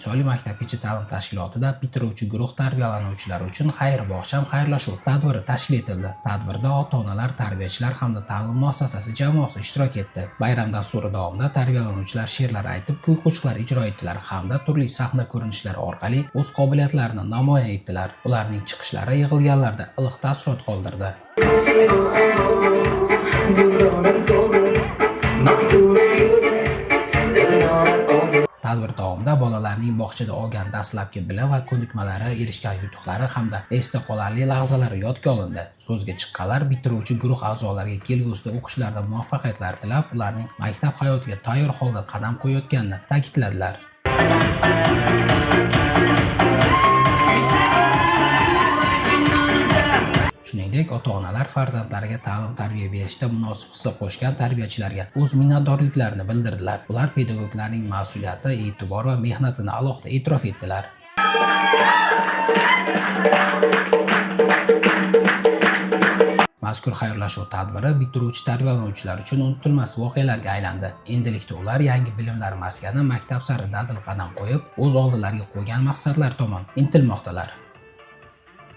Misoli maktabgacha ta'lim tashkilotida bitiruvchi guruh tarbiyalanuvchilari uchun xayr bog'cham xayrlashuv tadbiri tashkil etildi. Tadbirda ota-onalar, tarbiyachilar hamda ta'lim muassasasi jamoasi ishtirok etdi. Bayram dasturi davomida tarbiyalanuvchilar she'rlar aytib, kuy-qo'shiqlar ijro etdilar hamda turli sahna ko'rinishlari orqali o'z qobiliyatlarini namoyon etdilar. Ularning chiqishlari yig'ilganlarda iliq taassurot qoldirdi. Tadbir davomida bolalarning bog'chada olgan dastlabki bilim va ko'nikmalari, erishgan yutuqlari hamda esda qolarli lahzalari yodga olindi. So'zga chiqqanlar bitiruvchi guruh a'zolariga kelgusida o'qishlarda muvaffaqiyatlar tilab, ularning maktab hayotiga tayyor holda qadam qo'yayotganini ta'kidladilar. Shuningdek, ota-onalar farzandlariga ta'lim-tarbiya berishda munosib hissa qo'shgan tarbiyachilarga o'z minnatdorliklarini bildirdilar. Ular pedagoglarning mas'uliyati, e'tibor va mehnatini alohida e'tirof etdilar. Mazkur xayrlashuv tadbiri bitiruvchi tarbiyalanuvchilar uchun unutilmas voqealarga aylandi. Endilikda ular yangi bilimlar maskani maktab sari dadil qadam qo'yib, o'z oldilariga qo'ygan maqsadlar tomon intilmoqdalar.